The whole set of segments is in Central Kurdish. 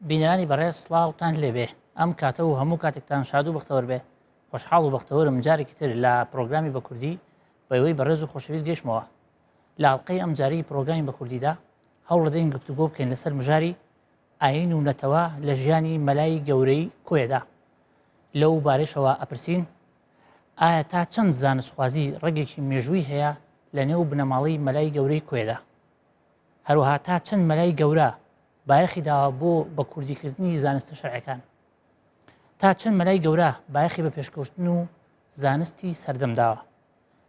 بینەرانی بەڕێز سڵاوتان لێبێ ئەم کاتە و هەموو کاتێکتان شاد و بەختەوەر بێ خۆشحاڵ و بەختەوەرم جارێکی تر لە پرۆگرامی بە کوردی بەوەی بەڕێز و خۆشەویست گەشتمەوە لە ئەڵقەی ئەم جاری پرۆگرامی بە کوردیدا هەوڵدەین گفتوگۆ بکەین لەسەر مژاری ئایین و نەتەوە لە ژیانی مەلای گەورەی کۆیەدا. لەو بارەشەوە ئەپرسین، ئایا تا چەند زانستخوازی ڕەگێکی مێژووی هەیە لە نێو بنەماڵەی مەلای گەورەی کۆیەدا؟ هەروەها تا چەند مەلای گەورە بایەخی داوە بۆ بە کوردیکردنی زانستە شەرعەکان؟ تا چەند مەلای گەورە بایەخی بە پێشکەوتن و زانستی سەردەم داوە؟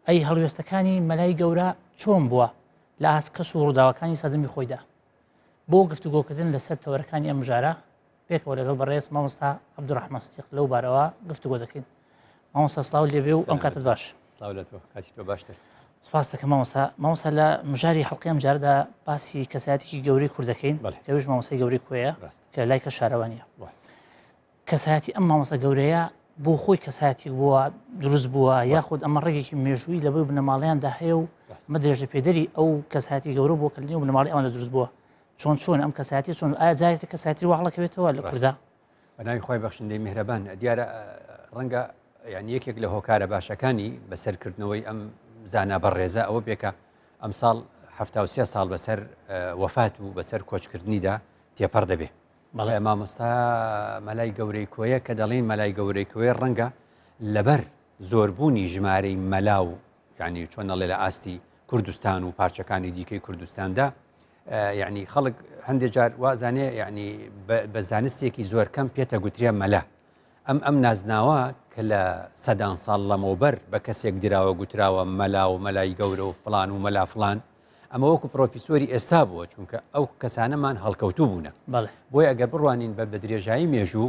ئەی هەڵوێستەکانی مەلای گەورە چۆن بووە لە ئاست کەس و ڕووداوەکانی سەردەمی خۆیدا؟ بۆ گفتوگۆکردن لەسەر تەوەرەکانی ئەم مژارە پێکەوە لەگەڵ بەڕێز مامۆستا عەبدولڕەحمان سدیق لەو بارەوە گفتوگۆ دەکەین. مامۆستا سڵاو لێبێ و ئەم کاتت باش. سڵاو لە تۆ کاتی تۆ باشتر. سپاس دەکەم مامۆستا. مامۆستا لە مژاری حەڵقەی ئەم جارەدا باسی کەسایەتێکی گەورەی کورد دەکەین کە ئەویش مامۆستای گەورەی کۆیە کە لای کەس شارەوانییە. کەسایەتی ئەم مامۆستا گەورەیە بۆ خۆی کەسایەتێک بووە دروست بووە یاخود ئەمە ڕێگێکی مێژووی لە بۆی بنەماڵیاندا هەیە و ئەمە درێژە پێدەری ئەو کەسایەتی گەورە بووە کە لەنێو بنەماڵی ئەواندا دروست بووە چۆن چۆن ئەم کەسایەتی چۆن ئایا جارێتی کەسایەتی وا هەڵەکەوێتەوە لە کووردا بە ناوی خی بەخشندەی میهرەبان دیارە ڕەنگە یعنی یەکێک لە هۆکارە باشەکانی بەسەرکردنەوەی ئەم زانا بەڕێزە ئەوە بێکە ئەمساڵ 73 ساڵ بەسەر وەفات و بەسەر کۆچکردنیدا تێپەڕ دەبێ بەڵێ مامۆستا مەلای گەورەی کۆیە کە دەڵێین مەلای گەورەی کۆیە ڕەنگە لەبەر زۆربوونی ژمارەی مەلا و یعنی چۆن دەڵێ لە ئاستی کوردستان و پارچەکانی دیکەی کوردستاندا یعنی خەڵک هەندێک جار وازانێ یعنی بە زانستێکی زۆر کەم پێتە گوترێ مەلا ئەم ئەم نازناوە کە لە سەدان ساڵ لەمەوبەر بە کەسێک دراوە گوتراوە مەلا و مەلای گەورە و فڵان و مەلا فڵان ئەمە وەکو پرۆفیسۆری ئێستا بووە چونکە ئەو کەسانەمان هەڵکەوتوو بوونە بۆیە ئەگەر بڕوانین بە بەدرێژایی مێژوو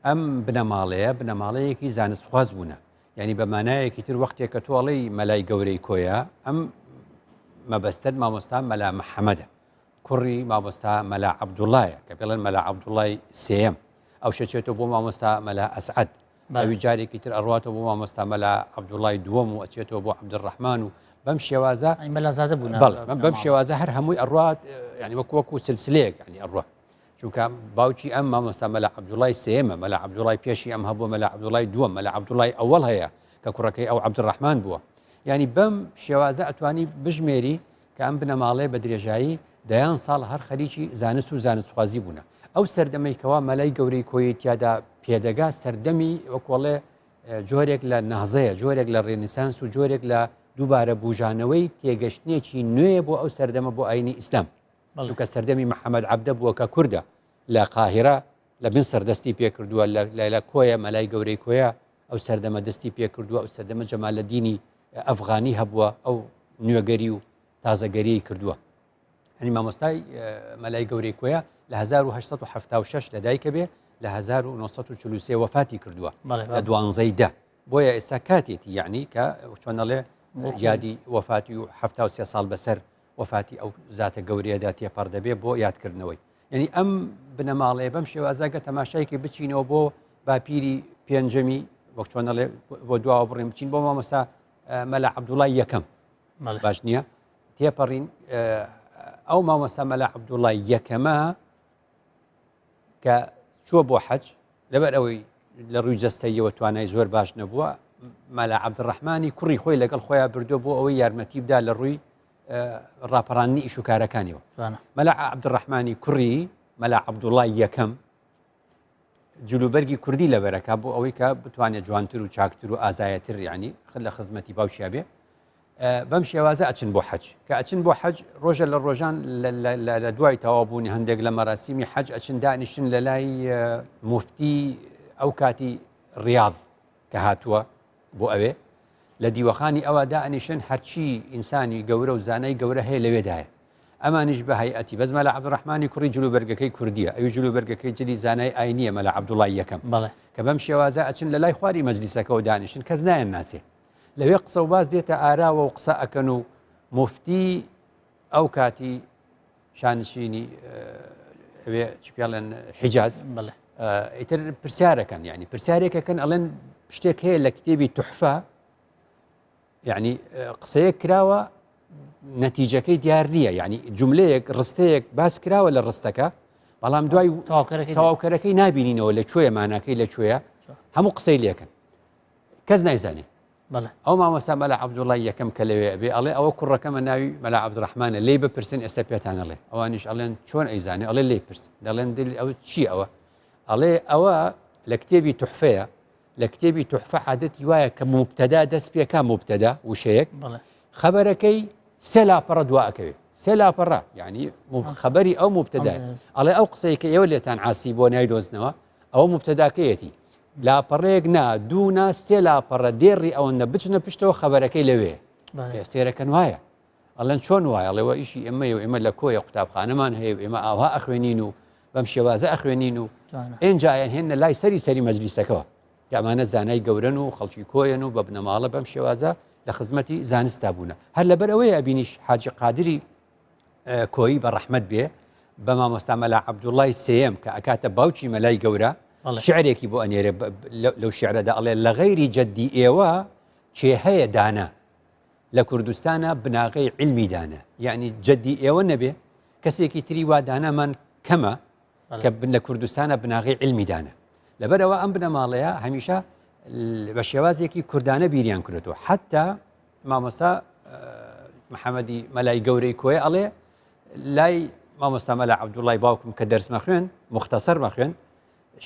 ئەم بنەماڵەیە بنەماڵەیەکی زانستخواز بوونە یعنی بە مانایەکی تر وەختێک کە تۆ ئەڵێی مەلای گەورەی کۆیە ئەم مەبەستەت مامۆستا مەلا محەممەدە کوڕی مامۆستا مەلا عەبدوڵایە کە پێڵێن مەلا عەبدوڵای سێیەم ئەو شەچێتەوە بۆ مامۆستا مەلا ئەسعەد ئەوی جارێکی تر ئەڕاتەوە بۆ مامۆستا مەلا عەبدوڵای دووەم و ئەچێتەوە بۆ عەبدولڕەحمان و بەم شێوازە مەلازادە بوون بەم شێوازە هەر هەمووی ئەڕات ینی وەکو وەکو سلسلەیەک ینی ئەڕوا چونکە باوکی ئەم مامۆستا مەلا عەبدوڵای سێمە مەلا عەبدوڵای پێشی ئەم هەبووە مەلا عەبدوڵای دووەم مەلا عەبدوڵای ئەوەڵ هەیە کە کوڕەکەی ئەو عەبدولڕەحمان بووە ینی بەم شێوازە ئەتوانی بژمێری کە ئەم بنەماڵەیە بە درێژایی دەیان ساڵ هەر خەریکی زانست و زانستخوازی بوونە. ئەو سەردەمەی کەوا مەلای گەورەی کۆیەی تیادا پێدەگا سەردەمی وەکۆڵێ جۆرێک لە نەهزەیە، جۆرێک لە ڕێنیسانس و جۆرێک لە دووبارە بوژانەوەی تێگەشتنێکی نوێ بۆ ئەو سەردەمە بۆ ئاینی ئیسلام. چونکە سەردەمی محەممەد عەبدە بووە کە کوردە لە قاهیرە لە میسر دەستی پێکردووە لە کۆیە مەلای گەورەی کۆیە ئەو سەردەمە دەستی پێکردووە ئەو سەردەمە جەمالەدینی ئەفغانی هەبووە ئەو نوێگەری و تازەگەریی کردووە ئەنی مامۆستای مەلای گەورەی کۆیە لە 1970 لە دایکە بێ لە 1943 وەفاتی کردووە لە دوانزەی دە بۆیە ئێستا کاتێتی یعنی کە چۆنەڵێ یادی وەفاتی و 73 ساڵ بەسەر وەفاتی ئەو زاتە گەورەیەدا تێپەڕ دەبێ بۆ یادکردنەوەی یعنی ئەم بنەماڵەیە بەم شێوازەگە تەماشایکی بچینەوە بۆ باپیری پێنجەمی وەک چۆن ئەڵێ بۆ دواوە بڕین بچین بۆ مامۆستا مەلا عەبدوڵای یەکەم باش نییە تێپەڕین ئەو مامۆستا مەلا عەبدوڵای یەکەمە کە چووە بۆ حەج لەبەر ئەوەی لە ڕووی جەستەیەوە توانای زۆر باش نەبووە مەلا عەبدڕەحمانی کوڕی خۆی لەگەڵ خۆیان بردووە بۆ ئەوەی یارمەتی بدا لە ڕووی ڕاپەڕاندنی ئیش و کارەکانیەوە مەلا عەبدڕەحمانی کوڕی مەلا عەبدوڵای یەکەم جلوبەرگی کوردی لەبەرەکە بۆ ئەوەی کە بتوانێت جوانتر و چاکتر و ئازایەتر ینی خل لە خزمەتی باوکیا بێ بەم شێوازە ئەچن بۆ حەج کە ئەچن بۆ حەج ڕۆژە لە ڕۆژان لە دوای تەواوبوونی هەندێک لە مەراسیمی حەج ئەچن دانیشتن لە لای مفتی ئەو کاتی ڕاض کە هاتووە بۆ ئەوێ لە دیوەخانی ئەوە دائەنیشن هەرچی ئینسانی گەورە و زانای گەورە هەیە لەوێدایە ئەمانیش بە هەیئەتی بەس مەلا عەبدولڕەحمانی کوڕی جلوبەرگەکەی کوردییە ئەوی جلوبەرگەکەی جلی زانای ئاینییە مەلا عەبدوڵای یەکەم بەڵێ. کە بەم شێوازە ئەچن لە لای خواری مەجلیسەکەوە دانیشن کەس نایان ناسێ لەوێ قسە و باس دێتە ئاراوە و قسە ئەکەن و موفتی ئەو کاتی شانشینی ئەوێ چ پێڵێن حیجاز بەڵێ. ئیتر پرسیارەکەن یعنی پرسیارێکەکەن ئەڵێن شتێک هەیە لە کتێبی توحفە یعنی قسەیەک کراوە نەتیجەکەی دیار نییە یعنی جملەیەک ڕستەیەک باس کراوە لە ڕستەکە. بەڵام دوای تەواوکەرەکەی نابینینەوە لە کوێیە ماناکەی لە کوێیە هەموو قسەی لێکن کەس نایزانێ ئەو مامۆستا مەلا عەبدوڵای یەکەم کە لەوێ ئەبێ ئەڵێ ئەوە کوڕەکەمە ناوی مەلا عەبدوڕەحمانە لێی بپرسن ئێستا پێتان ئەڵێ ئەوانیش ئەڵێن چۆن ئەیزانێ ئەڵێ لێی پرس دەڵێن دل ئەو چی ئەوە ئەڵێ ئەوە لە کتێبی تحفەیە لە کتێبی تحفە عادەتی وایە کە مبتەدا دەست پێکا مبتەدا وشەیەک خەبەرەکەی سێ لاپەڕە دوا ئەکەوێ سێ لاپەڕە یعنی خەبەری ئەو مبتەدا ئەڵێ ئەو قسەی کە ئێوە لێتان عاسی بۆ نایدۆزنەوە ئەوە مبتەداکەیەتی لاپەڕەیەک نا دوو نا سێ لاپەڕە دێڕی ئەوەندە بچنە پشتەوە خەبەرەکەی لەوێ سێرەکەن وایە ئەڵێن چۆن وایە ئەڵێ ئیشی ئێمەیە و ئێمە لە کۆیە قوتابخانەمان هەیە و ئێمە ئاوا ئەخوێنین و بەم شێوازە ئەخوێنین و ئێنجایان هێنە لای سەری سەری مەجلیسەکەوە کە ئەمانە زانای گەورەن و خەڵکی کۆیەن و بە بنەماڵە بەم شێوازە لە خزمەتی زانستا بوونە هەر لەبەر ئەوەیە ئەبینیش حاجی قادری کۆیی بە ڕەحمەت بێ بە مامۆستا مەلا عەبدوڵای سێیەم کە ئەکاتە باوکی مەلای گەورە شعرێکی بۆ ئەنێرێ لەو شعرەدا ئەڵێ لە غەیری جەدی ئێوە کێ هەیە دانا لە کوردستانە بناغەی عیلمی دانا یعنی جەدی ئێوە نەبێ کەسێکی تری وا دانامان کەمە کە لە کوردستانە بناغەی عیلمی دانا لەبەرەوە ئەم بنەماڵەیە هەمیشە بە شێوازێکی کوردانە بیریان کردەوە حتا مامۆستا محەممەدی مەلای گەورەی کۆیە ئەڵێ لای مامۆستا مەلا عەبدوڵای باوکم کە دەرس مەخوێن مختصر مەخوێن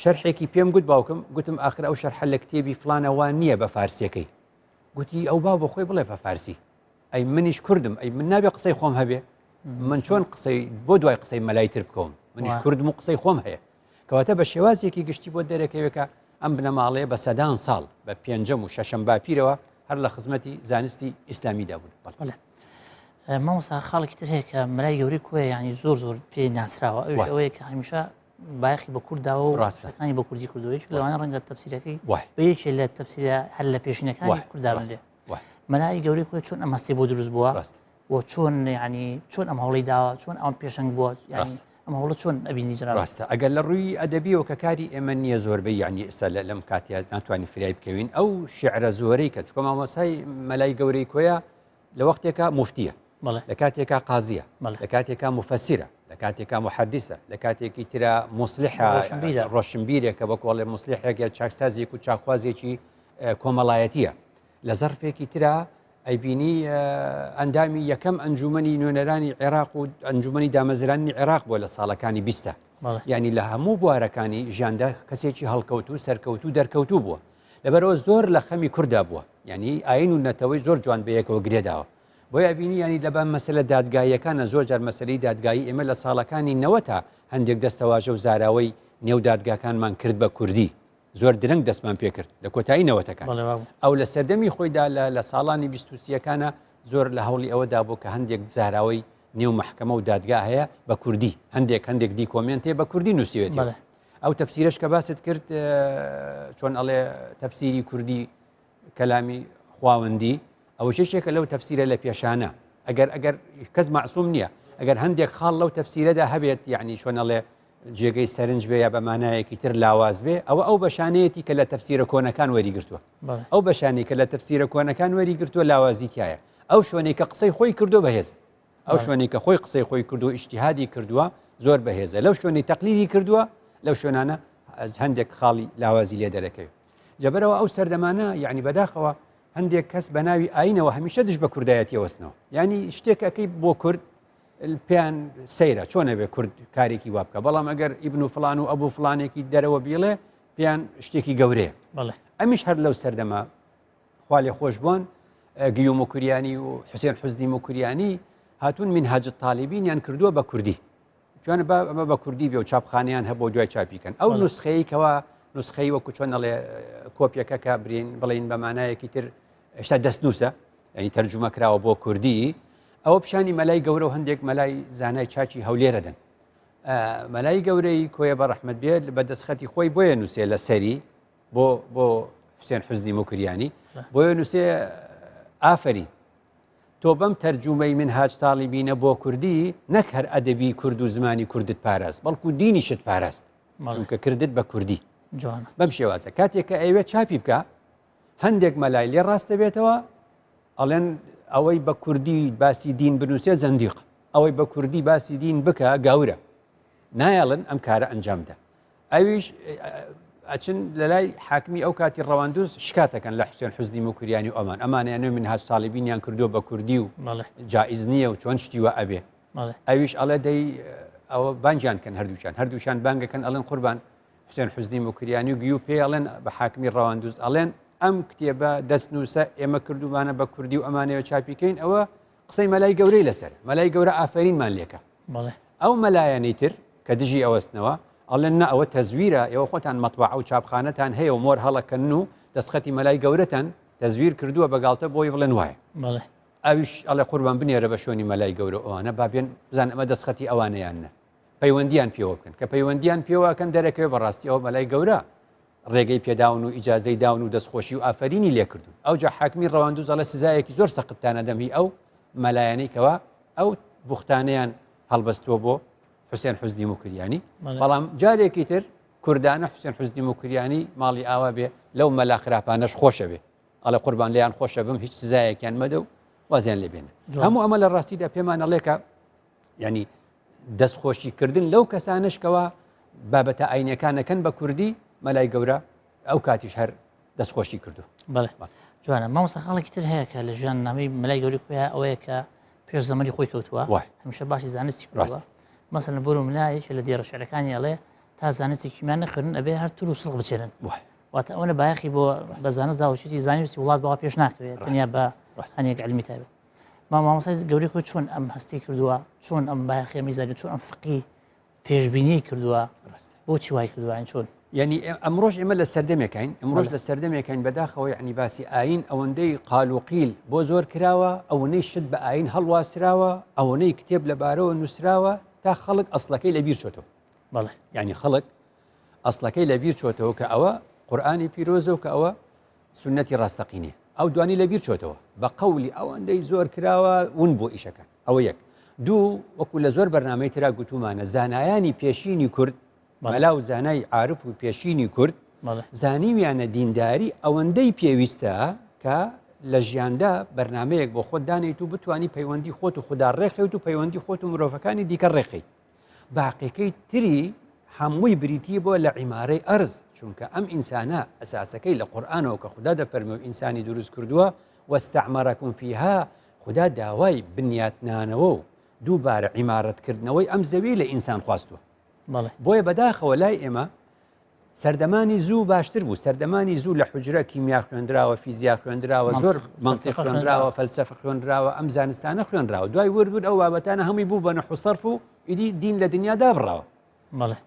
شەرحێکی پێم گوت باوکم گوتم ئاخر ئەو شەرحە لە کتێبی فلانەوە نییە بە فارسیەکەی گوتی ئەو باو بەخۆی بڵێ بە فارسی ئەی منیش کوردم ئەی من نابێ قسەی خۆم هەبێ من چۆن قسەی بۆ دوای قسەی مەلای تر بکەم منیش کوردم و قسەی خۆم هەیە کەواتە بە شێوازێکی گشتی بۆ دەرەکەوێکە ئەم بنەماڵەیە بە سەدان ساڵ بە پێنجەم و شەشەم باپیرەوە هەر لە خزمەتی زانستی ئیسلامیدا بوون. بەڵێ. مامۆستا خاڵێکی تر هەیە کە مەلای گەورەی کۆیە یانی زۆر زۆر پێی ناسراوە ئەویش ئەوەیە کە هەمیشە بایەخی بە کورد داوە و ڕاستەکانی بە کوردی کردووە یەکێک لەوانە ڕەنگە تەفسیرەکەی بە یەکێ لە تەفسیرە هەر لە پێشینەکانی کوردا بنرێ مەلای گەورەی کۆیە چۆن ئەم هەستی بۆ دروست بووە و چۆن یعنی چۆن ئەم هەوڵی داوە چۆن ئەم پێشەنگ بووە یعنی ئەم هەوڵە چۆن ئەبینی جناب؟ ڕاستە ئەگەر لە ڕووی ئەدەبیەوە کە کاری ئێمە نییە زۆربەی یعنی ئێستا لە لەم کاتیا ناتوانین فریای بکەوین ئەو شعرە زۆرەی کە چکۆ مامۆسای مەلای گەورەی کۆیە لە وەختێکا موفتیە لە کاتێکا قازیە لە کاتێکا مفەسیرە لە کاتێکا محەدیسە لە کاتێکی ترا موسلیحە ڕۆشنبیرێکە بە کۆڵێ موسلیحێک یا چاکسازێک و چاکخوازێکی کۆمەڵایەتیە لە زەرفێکی ترا ئەیبینی ئەندامی یەکەم ئەنجومەنی نوێنەرانی عێراق و ئەنجومەنی دامەزرانی عێراق بووە لە ساڵەکانی بیستە یعنی لە هەموو بوارەکانی ژیاندا کەسێکی هەڵکەوتو سەرکەوتو دەرکەوتو بووە لەبەرەوە زۆر لە خەمی کوردا بووە یعنی ئاین و نەتەوەی زۆر جوان بەیەکەوە گرێداوە بۆیە ئەبینی ینی لەبە مەسەلە دادگاییەکانە زۆر جار مەسەلەی دادگایی ئێمە لە ساڵەکانی نەوەتا هەندێک دەستەواژە و زاراوەی نێو دادگاکانمان کرد بە کوردی زۆر درەنگ دەستمان پێکرد لە کۆتایی نەوەتەکان ئەو لە سەردەمی خۆیدا لە ساڵانی بیستوسیەکانە زۆر لە هەوڵی ئەوەدا بوو کە هەندێک زاراوەی نێو مەحکەمە و دادگا هەیە بە کوردی هەندێک هەندێک دیکۆمێنتێ بە کوردی نووسیوێتی ئەو تەفسیرەش کە باست کرد چۆن ئەڵێ تەفسیری کوردی کەلامی خواوەندی ئەوەش یەکێکە لەو تەفسیرە لە پێشانە ئەگەر ئەگەر کەس مەعسوم نییە ئەگەر هەندێک خاڵ لەو تەفسیرەدا هەبێت یعنی چۆن ئەڵێ جێگەی سەرنج بێ یا بە مانایەکی تر لاواز بێ ئەوە ئەو بەشانەیەتی کە لە تەفسیرە کۆنەکان وەریگرتووە ئەو بەشانی کە لە تەفسیرە کۆنەکان وەریگرتووە لاوازی تایە ئەو شوێنێک کە قسەی خۆی کردو بەهێز ئەو شوێنی کە خۆی قسەی خۆی کردو ئیجتیهادی کردووە زۆر بەهێزە لەو شوێنی تەقلیدی کردووە لەو شوێنانە هەندێک خاڵی لاوازی لێ دەرەکەوێت جەبەرەوە ئەو سەردەمانە یعنی بەداخەوە هەندێک کەس بە ناوی ئاینەوە هەمیشە دژ بە کوردایەتی وەستنەوە ینی شتێک ئەەکەی بۆ کورد پێیان سەیرە چۆن ئەبێ کورد کارێکی وا بکە بەڵام ئەگەر ئیبن و فلان و ئەبوو فلانێکی دەرەوە بیڵێ پێیان شتێکی گەورەیە ئەمیش هەر لەو سەردەمە خوا لێ خۆشبووان گیو موکریانی و حوسێن حوزنی موکریانی هاتوون منهاج الطالبینیان کردووە بە کوردی توانە با ئەمە بە کوردی بێ و چاپخانەیان هەبوو دوای چاپیکەن ئەو نوسخەیە کەوا نوسخەی وەکو چۆن ئەڵێ کۆپیەکە کە برین بڵین بە مانایەکی تر هێشتا دەستنووسە یعنی تەرجومە کراوە بۆ کوردی ئەوە پیشانی مەلای گەورە و هەندێک مەلای زانای چاکی هەولێرە دەن مەلای گەورەی کۆیە بە ڕەحمەت بێت بە دەستخەتی خۆی بۆیە نووسێ لە سەری بۆ بۆ حوسێن حوزنی موکریانی بۆیە نووسێ ئافەرین تۆ بەم تەرجومەی منهاج تاڵیبینە بۆ کوردی نەک هەر ئەدەبی کورد و زمانی کوردت پاراست بەڵکو دینیشت پاراست چونکە کردت بە کوردی بەم شێوازە کاتێک کە ئەیوێت چاپی بکە هەندێک مەلای لێ ڕاست دەبێتەوە ئەڵێن ئەوەی بە کوردی باسی دین بنووسێ زەندیق ئەوەی بە کوردی باسی دین بکە گاورە. نایەڵن ئەم کارە ئەنجام دا. ئەویش ئەچن لە لای حاکمی ئەو کاتی ڕەواندوز شکاتەکەن لە حوسێن حوزنی موکریانی و ئەمان ئەمانیانە منهاج تاڵیبینیان کردووە بە کوردی و جائز نییە و چۆن شتی وە ئەبێ. ئەویش ئەڵێ دەی ئەوە بانگیان کەن هەردووکیان هەردووکیان بانگەکەن ئەڵێن قوربان حوسێن حوزنی موکریانی و گیو پێ ئەڵێن بە حاکمی ڕەواندوز ئەڵێن ئەم کتێبە دەستنووسە ئێمە کردومانە بە کوردی و ئەمانەوە چاپیکەین ئەوە قسەی مەلای گەورەی لەسەر مەلای گەورە ئافەرینمان لێکە ئەو مەلایەنەی تر کە دژی ئەوەستنەوە ئەڵێن نا ئەوە تەزویرە ئێوە خۆتان مەتبەعە و چاپخانەتان هەیە و مۆر هەڵەکەن و دەستخەتی مەلای گەورەتان تەزویر کردووە بە گاڵتە بۆی بڵێن وایە ئەویش ئەڵێ قوربان بنێرە بە شوێنی مەلای گەورە ئەوانە با بێن بزان ئەمە دەستخەتی ئەوانە یان نە پەیوەندیان پێوە بکەن کە پەیوەندیان پێوەکەن دەرەکەوێ بەڕاستی ئەوە مەلای گەورە ڕێگەی پێداون و ئیجازەی داون و دەستخۆشی و ئافەرینی لێکردوون ئەوجا حاکمی ڕەواندوز ئەڵێ سزایەکی زۆر سەختتان ئەدەم هی ئەو مەلایانەی کەوا ئەو بوختانەیان هەڵبەستووە بۆ حوسێن حوزنی موکریانی بەڵام جارێکی تر کوردانە حوسێن حوزنی موکریانی ماڵی ئاوا بێ لەو مەلا خراپانەش خۆشە بێ ئەڵێ قوربان لێیان خۆشە بم هیچ سزایەکیان مەدە و وازیان لێ بێنە هەموو ئەمە لە ڕاستیدا پێمان ئەڵێکە ینی دەستخۆشی کردن لەو کەسانەش کەوا بابەتە ئاینەکانەکەن بە کوردی مەلای گەورە ئەو کاتیش هەر دەستخۆشی کردو. بەڵێ جوانە مامۆستا خاڵێکی تر هەیە کە لە ژیان نامەی مەلای گەوری خۆیان ئەوەیە کە پێش زەمەنی خۆی کەوتووە هەمیشە باسی زانستی کردووە مەسەلەن بۆ منە یەکێ لە دێڕە شعرەکانی ئەڵێ تا زانستی کیمیا نەخوێنن ئەبێ هەر تور و سڵق بچێنن واتە ئەوەنە بایەخی بۆ بە زانست داوەچێتی زانستی وڵات باوا پێش ناکەوێت تەنیا بە هەنێک علمی تایبەت مامۆستای گەورەی خۆی چۆن ئەم هەستی کردووە چۆن ئەم بایەخی میزانی چۆن ئەم فقی پێشبینیی کردووە بۆچی وای کردووە یانی چۆن؟ یعنی ئەمڕۆژ ئێمە لە سەردەمێکین ئەمڕۆژ لە سەردەمێکین بەداخەوە یعنی باسی ئاین ئەوەندەی قال و قیل بۆ زۆر کراوە ئەوەنەی شت بە ئاین هەڵواسراوە ئەوەنەی کتێب لەبارەوە نووسراوە تا خەڵک ئەسڵەکەی لەبیر چۆتەوە بەڵێ یعنی خەڵک ئەسڵەکەی لەبیر چۆتەوە کە ئەوە قورئانی پیرۆزە و کە ئەوە سنەتی ڕاستەقینەیە ئەو دوانی لەبیر چۆتەوە بە قەولی ئەوەندەی زۆر کراوە ون بۆ ئیشەکە ئەوە یەک دوو وەکو لە زۆر بەرنمەی ترا گوتومانە زانایانی پێشینی کورد مەلا و زانای عارف و پێشینی کورد زانیویانە دینداری ئەوەندەی پێویستە کە لە ژیاندا بەرنمەیەک بۆ خۆت دانیت و بتانی پەیوەندی خۆت و خوددا ڕێخیت و پەیوەندی خۆت و مرۆڤەکانی دیکە ڕێخیت باقیەکەی تری هەمووی بریتی بووە لە عیمارەی ئەرز، چونکە ئەم ئینسانە ئەساسەکەی لە قورئانەوە کە خودا دەفەرمێ و ئینسانی دروست کردووە، واستعمرکم فیها، خودا داوای بنیاتنانەوە و دووبارە عیمارەتکردنەوەی ئەم زەویەی لە ئینسان خواستووە. بۆیە بەداخەوە لای ئێمە سەردەمانی زوو باشتر بوو سەردەمانی زوو لە حوجرە کیمیا خوێندراوە فیزیا خوێندراوە زۆر مەنتیق خوێندراوە فەلسەفە خوێندراوە ئەم زانستانە خوێنراوە دوای ورد ورد ئەو بابەتانە هەمووی بوو بە نەحو سەرف و ئیدی دین لە دنیا دابڕاوە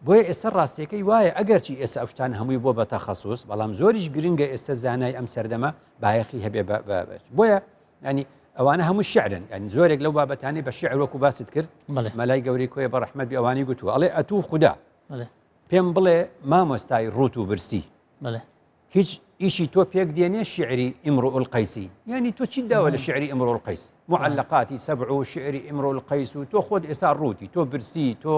بۆیە ئێستا ڕاستیەکەی وایە ئەگەرچی ئێستا ئەو شتانە هەمووی بۆ بە تەخەسوس بەڵام زۆریش گرنگە ئێستا زانای ئەم سەردەمە بایەخی هەبێ بۆیە ینی ئەوانە هەموو شعرن ینی زۆرێک لەو بابەتانی بە شعر وەکو باست کرد مەلای گەورەی کۆیە بە ڕەحمەت بێ ئەوانی گوتووە ئەڵێ ئەتوو خودا پێم بڵێ مامۆستای ڕووت و برسی هیچ ئیشی تۆ پێک دێنێ شیعری ئیمڕوئ القەیسی یانی تۆ چیت داوە لە شیعری ئیمڕوئ القەیس معلقاتی سەبع و شیعری ئیمڕوئ القەیس و تۆ خۆت ئێستا ڕووتی تۆ برسی تۆ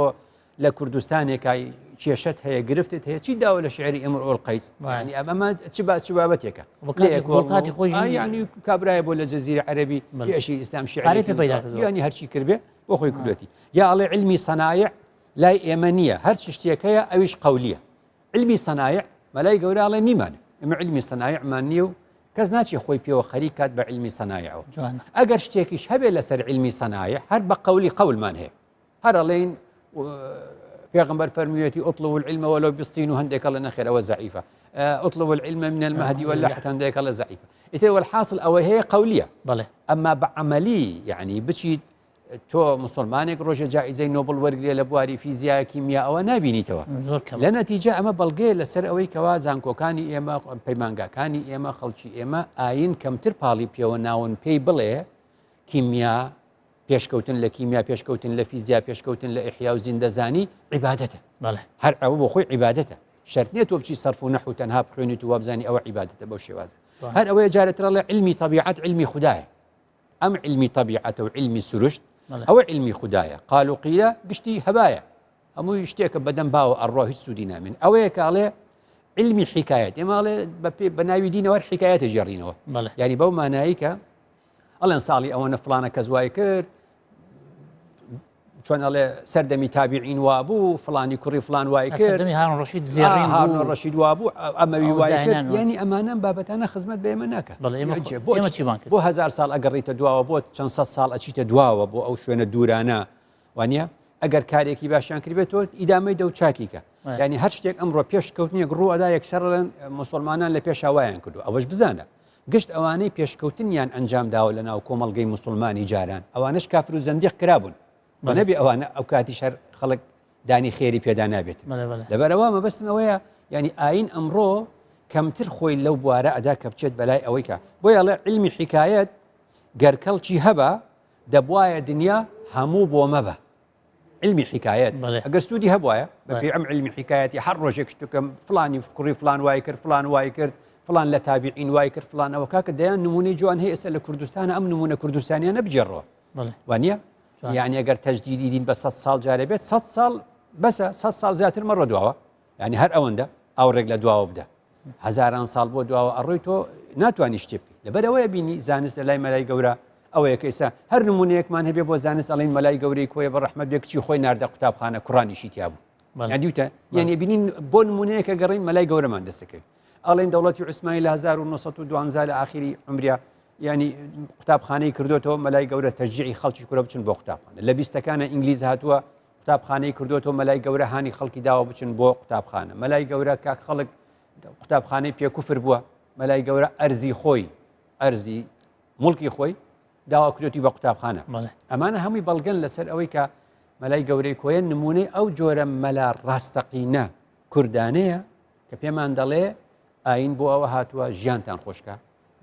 لە کوردستانێکای کێشەت هەیە گرفتت هەیە چی داوە لە شیعری ئیمڕوئ القەیس یانی ئەمە چ با چ بابەتێکە کاتی خۆی یانی کابرایە بۆ لە جەزیرە عەرەبی پێشی ئیسلام شیعری پێ پەیدا کردووە یانی هەرچی کردبێ بۆ خۆی کردوێتی یا ئەڵێ علمی صنایع لای ئێمە نییە هەر چ شتێک هەیە ئەویش قەولیە علمی صنایع مەلای گەورە ئەڵێ نیمانە ئێمە علمی صنایعمان نییە و کەس ناچێ خۆی پێوە خەریک کات بە علمی صنایعەوە ئەگەر شتێکیش هەبێ لەسەر علمی صنایع هەر بە قەولی قەولمان هەیە هەر ئەڵێین پێغمبەر فەرموویەتی اطلبوا العلم ولو بالصين و هەندێک ئەڵێ نەخێر ئەوە زەعیفە اطلبوا العلم من المهد واللحد هەندێک ئەڵێ زەعیفە ئیتر والحاصل ئەوە هەیە قەولیە بەڵێ ئەمما بە عەمەلی یعنی بچیت تۆ موسڵمانێک ڕۆژێ جائیزەی نۆبڵ وەرگێ لە بواری فیزیا کیمیا ئەوە نبینیتەوە لە نەتیجە ئەمە بەڵگەیە لەسەر ئەوەی کەوا زانکۆکانی ئێمە پەیمانگاکانی ئێمە خەڵکی ئێمە ئاین کەمتر پاڵی پێوە ناون پێی بڵێ کیمیا پێشکەوتن لە کیمیا پێشکەوتن لە فیزیا پێشکەوتن لە ئیحیا و زیندەزانی عیبادەتە هەر ئەوە بۆ خۆی عیبادەتە شەرت نییە تۆ بچی سەرف و نەحو تەنها بخوێنیت و وابزانی ئەوە عیبادەتە بەو شێوازە هەر ئەوەیە جارێترەڵێ علمی تەبیعەت علمی خدایە ئەم عیلمی تەبیعەتە و عیلمی سروشت ئەوە عیلمی خودایە قال و قیلە گشتی هەبایە هەمووی شتێکە بەدەم باوە ئەڕوا هیچ سوودی نامێن ئەوەیە کاڵێ علمی حکایەت ئێماڵێ بە ناوی دینەوە حکایەتە ژێڕینەوە یعنی بەو مانایی کە ئەڵێن ساڵی ئەوەنە فلانە کەس وای کرد چۆن ئەڵێ سەردەمی تابعین وابوو فلانی کوڕی فلان وای کرد سەردەمی هارون ڕەشید زێڕین هارون بوو. ڕەشید وابوو ئەمەوی ئەو وای کرد داهێنان وە. یعنی ئەمانە بابەتانە خزمەت بە ئێمە ناکە بەڵێ، ئێمە یعنی خۆ- چیە؟ بۆ ئێمە چ- چیمان کرد؟ بۆ هەزار ساڵ ئەگەڕیتە دواوە بۆ چەند سەد ساڵ ئەچیتە دواوە بۆ ئەو شوێنە دوورانە وانە ئەگەر کارێکی باشیان کردبێت تۆ ئیدامەی دە و چاکی کە بەڵێ. یعنی هەر شتێک ئەمڕۆ پێشکەوتنێک ڕوو ئەدا یەکسەر ئەڵێن موسڵمانان لە پێشا وایان کردو ئەوەش بزانە گشت ئەوانەی پێشکەوتنیان ئەنجام داوە لە ناو کۆمەڵگەی موسڵمانی جاران ئەوانەش کافر و زەندیق کرابوون بەڵێ. نەبێ ئەوانە ئەو کاتیش هەر خەڵک دانی خێری پێدا نابێت بەڵێ بەڵێ. لەبەرئەوە مەبەستم ئەوەیە یعنی ئاین ئەمڕۆ کەمتر خۆی لەو بوارە ئەدا کە بچێت بەلای ئەوەی کە بۆیە ئەڵێ عیلمی حیکایەت گەر کەڵکی هەبا دەبوایە دنیا هەموو بۆ مەبە علمی حکایەت ئەگەر سوودی هەبواە بە پێی ئەم علمی حکایەتی هەر ڕۆژێک شتکەم فلانی کوڕی فلان وای کرد فلان وای کرد فلان لە تابعین وای کرد فلانەوە کاکە دەیان نمونەی جوان هەیە ئێستا لە کوردستان ئەم نمونە کوردستانیانە بگێڕەوە وانە یعنی ئەگەر تەجدیدی دین بە 100 ساڵ جارێ بێت 100 ساڵ بەسە 100 ساڵ زیاتر مەڕۆ دواوە یعنی هەر ئەوەندە ئاوڕێک لە دواوە بدە هەزاران ساڵ بۆ دواوە ئەڕۆی تۆ ناتوانانی شتێ بکەیت لەبەرەوەی بینی زانست لە لای مەلای گەورە ئەوەیە کە ئێستا هەر نمونەیەکمان هەبێ بۆ زانست ئەڵین مەلای گەورەی کۆیە بە ڕەحمەت بێ کچی خۆی ناردە قوتابخانە کوڕانیشی تیا بوو دیوتە یعنی بینین بۆ نمونەیەکە گەڕین مەلای گەورەمان دەستەکەوێت ئەڵێن دەوڵەتی عوسمانی لە 1912 لە ئاخری عمریا ینی قوتابخانەی کردوتەوە مەلای گەورە تەجیعی خەڵکی کورە بچن بۆ قوتابخانە لە بیستەکانە ئینگلیز هاتووە قوتابخانەی کردوتەوە مەلای گەورە هانی خەڵکی داوە بچن بۆ قوتابخانە مەلای گەورە کاک خەڵک قوتابخانەی پێکوفر بووە مەلای گەورە ئەرزی خۆی ئەرزی مڵکی خۆی داوا کردوتی بە قوتابخانە ئەمانە هەمووی بەڵگەن لەسەر ئەوەی کە مەلای گەورەی کۆیە نمونەی ئەو جۆرە مەلا ڕاستەقینە کوردانەیە کە پێمان دەڵێ ئاین بۆ ئەوە هاتووە ژیانتان خۆشکە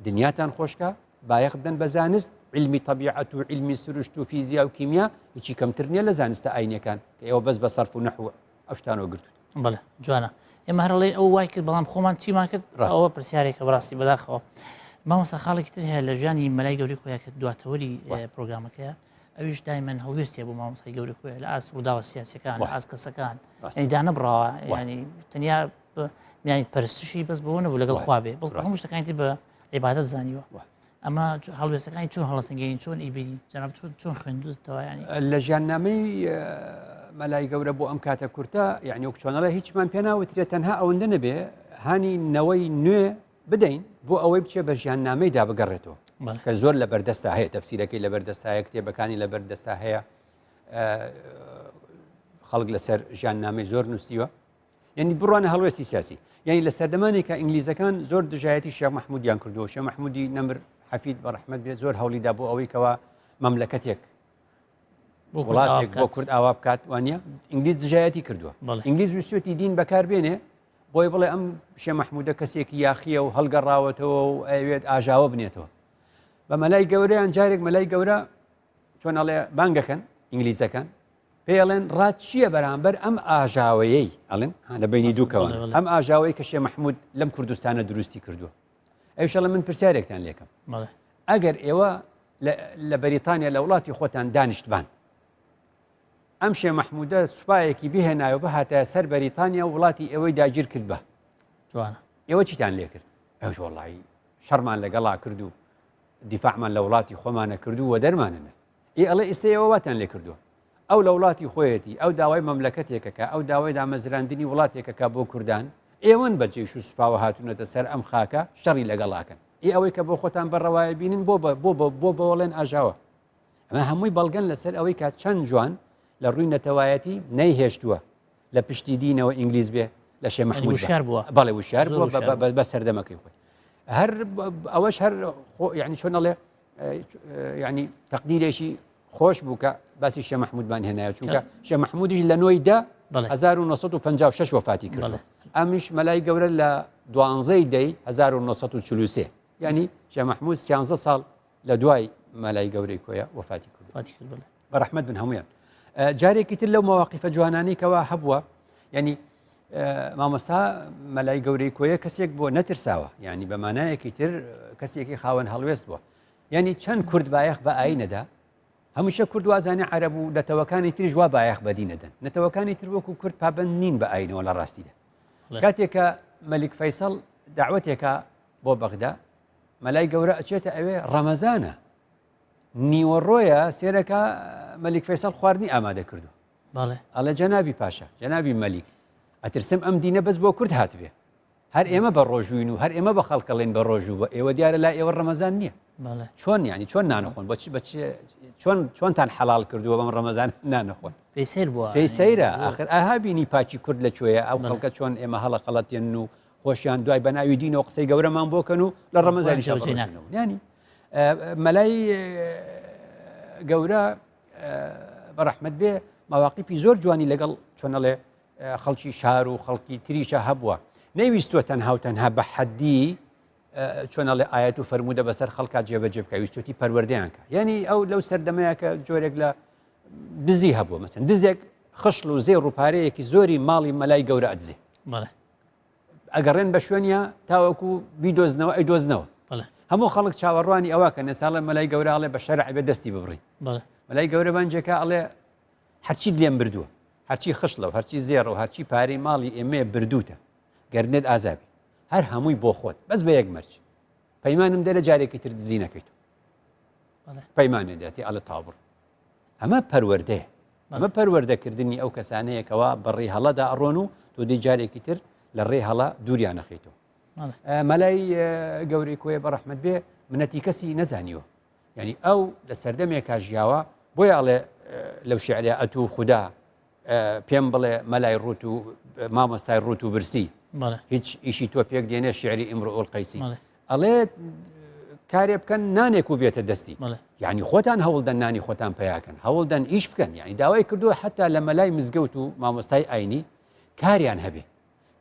دنیاتان خۆشکە بایەخ بدەن بە زانست علمی طبیعەت و علمی سروشت و فیزیا و کیمیا هیچی کەمتر نییە لە زانستە ئاینەکان کە ئێوە بەس بە سەرف و نەحو ئەو شتانەوە گرتووت. بەڵێ جوانە ئێمە هەر ئەڵێین ئەو وای کرد بەڵام خۆمان چیمان کرد ڕاست. ئەوە پرسیارێکە بەڕاستی بەداخەوە مامۆستا خاڵێکی تر هەیە لە ژیانی مەلای گەورەی خۆیان کە دواتەوەری وە. پرۆگرامەکەیە ئەویش دایمەن هەڵوێستێ بۆ مامۆستای گەورەی خۆیان لە ئاست ڕووداوە سیاسەکان لە وە. ئاست کەسەکان ڕاست. یعنی دانەبڕاوە وە. یعنی تەنیا یعنی پەرستشی بەس بەوە نەبوو لەگەڵ وە. خوا بێ بەڵکو ڕاست. هەموو شتەکانی تر بە عیبادەت زانیوە وە. ئەمە هەڵوێستەکانی چۆن هەڵەسەنگێنین چۆن ئیبینی جەناب تۆ چۆن خوێندوتەوە ینی لە ژیاننامەی مەلای گەورە بۆ ئەم کاتە کورتە یعنی وەک چۆنەڵە هیچمان پێ ناوترێت تەنها ئەوەندە نەبێ هانی نەوەی نوێ بدەین بۆ ئەوەی بچێ بە ژیاننامەیدا بگەڕێتەوە کە زۆر لە بەردەستا هەیە تەفسیرەکەی لە بەردەستا هەیە کتێبەکانی لە بەردەستا هەیە خەڵک لەسەر ژیاننامەی زۆر نووسیوە یعنی بڕوانە هەڵوێستی سیاسی یعنی لە سەردەمانێکە ئینگلیزەکان زۆر دژایەتی شێخ مەحمودیان کردووە شێخ مەحمودی نەمر حەفید بە ڕەحمەت بێ زۆر هەوڵیدا بۆ ئەوەی کەوا مەملەکەتێک وڵاتێک بۆ کورد ئاوا بکات وانە ئینگلیز دژایەتی کردووە ئینگلیز ویستێتی دین بەکار بێنێ بۆی بڵێ ئەم شێ مەحمودە کەسێکی یاخیە و هەڵگەڕاوەتەوە و ئەوێت ئاژاوە بنێتەوە بە مەلای گەورەیان جارێک مەلای گەورە چۆن ئەڵێ بانگەکەن ئینگلیزەکان پێی ئەڵێن ڕات چییە بەرامبەر ئەم ئاژاوەیەی ئەڵێن لە بینی دووکەوە ئەم ئاژاوەی کە شێ مححمود لەم کوردستانە دروستی کردووە ئەوشەڵە من پرسیارێکتان لێکم ئەگەر ئێوە لە بەریتانیا لە وڵاتی خۆتان دانیشتبان ئەم شێ مححمودە سوپایەکی بهێنایە بهاتە سەر بەریتانیا و وڵاتی ئێوەی داگیر کرد بە جوانە ئێوە چیتان لێکرد ئەو وڵی شەڕمان لەگەڵا کرد و دیفاعمان لە وڵاتی خۆمانە کرد و وەدەرمانە ئێ ئەڵێ ئیستە ئێوە واتان لێ کردووە. ئەو لە وڵاتی خۆیەتی، ئەو داوای مەملەکەتێکەکا، ئەو داوای دامەزراندنی وڵاتێکەکا بۆ کوردان، ئێوەن بە جەیش و سوپاوە هاتوونەتە سەر ئەم خاکە شەڕی لەگەڵاکەن. ئێ ئەوەی کە بۆ خۆتان بە ڕەوایە بینن بۆ بە بۆ بە بۆ بەوەڵێن ئاژاوە؟ ئەمە هەمووی بەڵگەن لەسەر ئەوەی کە چەند جوان لە ڕووی نەتەوایەتی نەیهێشتووە لە پشتی دینەوە ئینگلیز بێ لە شێ مەحموود وشیار بووە. بەڵێ وشیار زۆر بووە وشیار بووە. بە سەردەمەکەی خۆی. هەر ئەوەش هەر خۆ یعنی چۆن ئەڵێ یعنی تەقدیرێکی خۆش بوو کە باسی شێ مەحمودمان هێنایە چونکە شێ مەحمودیش لە نۆی دە 1956 وەفاتی کرد ئەمیش مەلای گەورە لە دوانزەی دەی 1943 ینی شێ مەحمود 13 ساڵ لە دوای مەلای گەورەی کۆیە وەفاتی کرد بەڕەحمەت بن هەمویان جارێکی تر لەو مەواقیفە جوانانی کەوا هەبووە ینی مامۆستا مەلای گەورەی کۆیە کەسێک بۆ نەترساوە ینی بە مانایەکی تر کەسێکی خاوەن هەڵوێست بووە ینی چەند کورد بایەخ بە ئاینەدا هەمیشە کورد وازانێ عەرەب و نەتەوەکانی تریش وا بایەخ بەدی نەدەن نەتەوەکانی تر وەکو کورد پابند نین بە ئاینەوە لە ڕاستیدا کاتێک کە مەلیک فەیسەڵ داوەتێکە بۆ بەغدا مەلای گەورە ئەچێتە ئەوێ ڕەمەزانە. نیوەڕۆیە سێرەکە مەلیک فەیسەڵ خواردنی ئامادە کردو. ئەڵێ جەنابی پاشا، جەنابی مەلیک، ئەترسم ئەم دینە بەس بۆ کورد هاتبێ. هەر ئێمە بە ڕۆژووین و هەر ئێمە بە خەڵکەڵێن بە ڕۆژوو بە ئێوە دیارە لای ئێوە ڕەمەزان نییە. چۆن یعنی چۆن نانەخۆن بۆ بە چۆن چۆنتان حەڵال کردووە بەم ڕەمەزان نانەخۆن پێی سەیر بووە پێی سەیرە ئاخر ئاها بینی پاکی کورد لە کوێیە ئەو خەڵکە چۆن ئێمە هەڵە خەڵەتێن و خۆشیان دوای بە ناوی دینەوە قسەی گەورەمان بۆکەن و لە ڕەمەزانی ینی مەلای گەورە بە ڕەحمەت بێ مەواقیفی زۆر جوانی لەگەڵ چۆنەڵێ خەڵکی شار و خەڵکی تریشە هەبووە نەیویستووە تەنها و تەنها بە حەدی چۆنەڵێ ئاەت و فەرموودە بەسەر خەڵکا جێبەجێ بکە ویستوتی پەروەردەیان کە یعنی ئەو لەو سەردەمەیە کە جۆرێک لە دزی هەبووە مەسن دزێک خشڵ و زێڕ و پارەیەکی زۆری ماڵی مەلای گەورە ئەدزێ ئەگەڕێن بە شوێنیا تاوەکو بیدۆزنەوە ئەیدۆزنەوە هەموو خەڵک چاوەڕوانی ئەوە کە نەساڵە مەلای گەورە ئەڵێ بە شەرع بێ دەستی ببڕی مەلای گەورە بانجێکە ئەڵێ هەرچیت لێم بردووە هەرچی خشڵە و هەرچی زێڕە و هەرچی پارەی ماڵی ئێمەیە بردووتە گەردنت ئازابی هەر هەمووی بۆ خۆت بەس بە یەک مەرج پەیمانم دە لە جارێکی تر دزی نەکەیت پەیمانێ داتی ئەڵە تابڕ ئەمە پەروەردەیە ئەمە پەروەردەکردنی ئەو کەسانەیە کەوا بە ڕێی هەڵەدا ئەڕۆن و تۆ دەی جارێکی تر لە ڕێی هەڵە دووریان نەخەیتەوە. مەلای گەورەی کۆیە بە ڕەحمەت بێ منەتی کەسی نەزانیوە یعنی ئەو لە سەردەمێکا ژیاوە بۆیە ئەڵێ لەو شعرە ئەتوو خودا پێم بڵێ مەلای ڕوت و مامۆستای ڕوت و برسی هیچ ئیشی تۆ پێک دێنێ شعری ئیمڕۆ قەیسی ئەڵێ کارێ بکەن نانێک و بێتە دەستی یعنی خۆتان هەوڵدەن نانی خۆتان پیاکەن هەوڵدەن ئیش بکەن یعنی داوای کردووە حتا لە مەلای مزگەوت و مامۆستای ئاینی کاریان هەبێ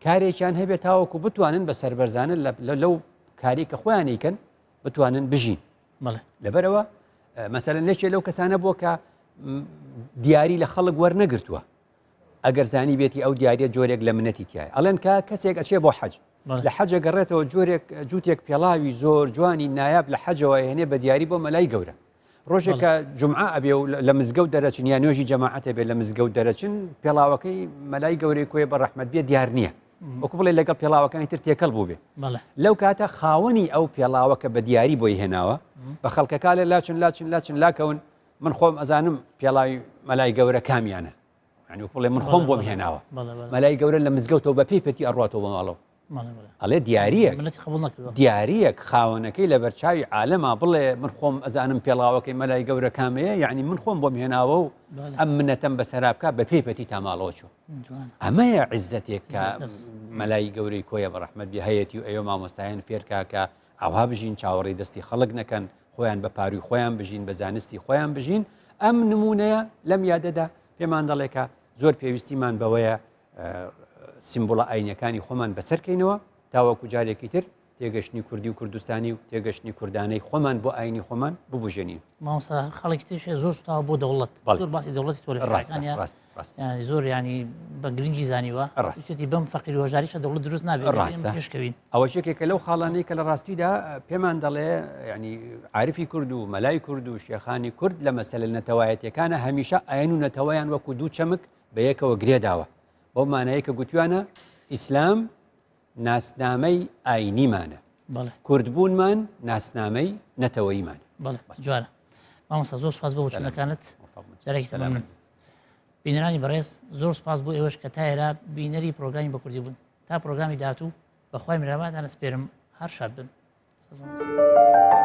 کارێکیان هەبێت تاوەکو بتوانن بە سەربەرزانە لەو کاری کە خۆیانیکەن بتوانن بژین لەبەرەوە مەسەلەن یەکێ لەو کەسانە بووە کە دیاری لە خەڵک وەرنەگرتووە ئەگەر زانی بێتی ئەو دیاریە جۆرێک لە منەتی تایە ئەڵێن کە کەسێک ئەچێ بۆ حەج لە حەجە گەڕێتەوە جۆرێک جووتێک پێڵاوی زۆر جوانی نایاب لە حەجەوە هێنێ بە دیاری بۆ مەلای گەورە ڕۆژێک کە جمعە ئەبێ و لە مزگەوت دەرەچن یا نوێژی جەماعەتە بێ لە مزگەوت دەرەچن پێڵاوەکەی مەلای گەورەی کۆیە بە ڕەحمەت بێ دیار نییە وەکو بڵێ لەگەڵ پێڵاوەکانی تر تێکەڵ بوو بێ لەو کاتە خاوەنی ئەو پێڵاوە کە بە دیاری بۆی هێناوە بە خەڵکەکە لە لاچن لاچن لاچن لاکەون من خۆم ئەزانم پێڵاوی مەلای گەورە کامیانە یعنی وەکو بڵێ من خۆم بۆم هێناوە مەلای گەورە لە مزگەوتەوە بە پێی پەتی ئەڕاتەوە بۆ ماڵەوە ئەڵێ دیاریەک دیاریەک خاوەنەکەی لە بەرچاوی عالەما بڵێ من خۆم ئەزانم پێڵاوەکەی مەلای گەورە کامەیە یعنی من خۆم بۆم هێناوە و ئەم منەتەم بەسەرا بکە بە پێی پەتی تا ماڵەوە چوو ئەمەیە عزەتێک کە مەلای گەورەی کۆیە بە ڕەحمەت بێ هەیەتی و ئەوێ مامۆستایان فێرکا کە ئاوا بژین چاوەڕێی دەستی خەڵک نەکەن خۆیان بە پاروی خۆیان بژین بە زانستی خۆیان بژین ئەم نمونەیە لەم یادەدا پێمان دەڵێ کە زۆر پێویستیمان بەوەیە سیمبوڵە ئاینەکانی خۆمان بەسەرکەینەوە تاوەکو جارێکی تر تێگەشتنی کوردی و کوردستانی و تێگەشتنی کوردانەی خۆمان بۆ ئاینی خۆمان ببوژێنین. مامۆستا خەڵکی تریش هەیە زۆر سوتاوە بۆ دەوڵەت زۆر باسی دەوڵەتی تۆ لە شارەکانیا زۆر ینی بە گرنگی زانیوە ڕاستێتی بەم فەقیر هۆژاریشە دەوڵەت دروست نابێت ڕاستە پێشکەوین ئەوە یەکێکە لەو خاڵانەی کە لە ڕاستیدا پێمان دەڵێ ینی عارفی کورد و مەلای کورد و شێخانی کورد لە مەسەلە نەتەوایەتەکانە هەمیشە ئاین و نەتەوەیان وەکو دوو چەمک بە یەکەوە گرێداوە بەو مانایە کە گوتویانە ئیسلام ناسنامەی ئاینیمانە، کوردبوونمان ناسنامەی نەتەوەییمانە. بەڵێ جوانە مامۆستا زۆر سپاس بۆ وچونەکانت جارێکی تر مەمنون. بینەرانی بەڕێز زۆر سپاس بۆ ئێوەش کە تا ئێرە بینەری پرۆگرامی بە کوردی بوون تا پرۆگرامی داهاتوو بەخوای میهرەبانتان ئەسپێرم هەر شاد بن. سپاس مامۆستا.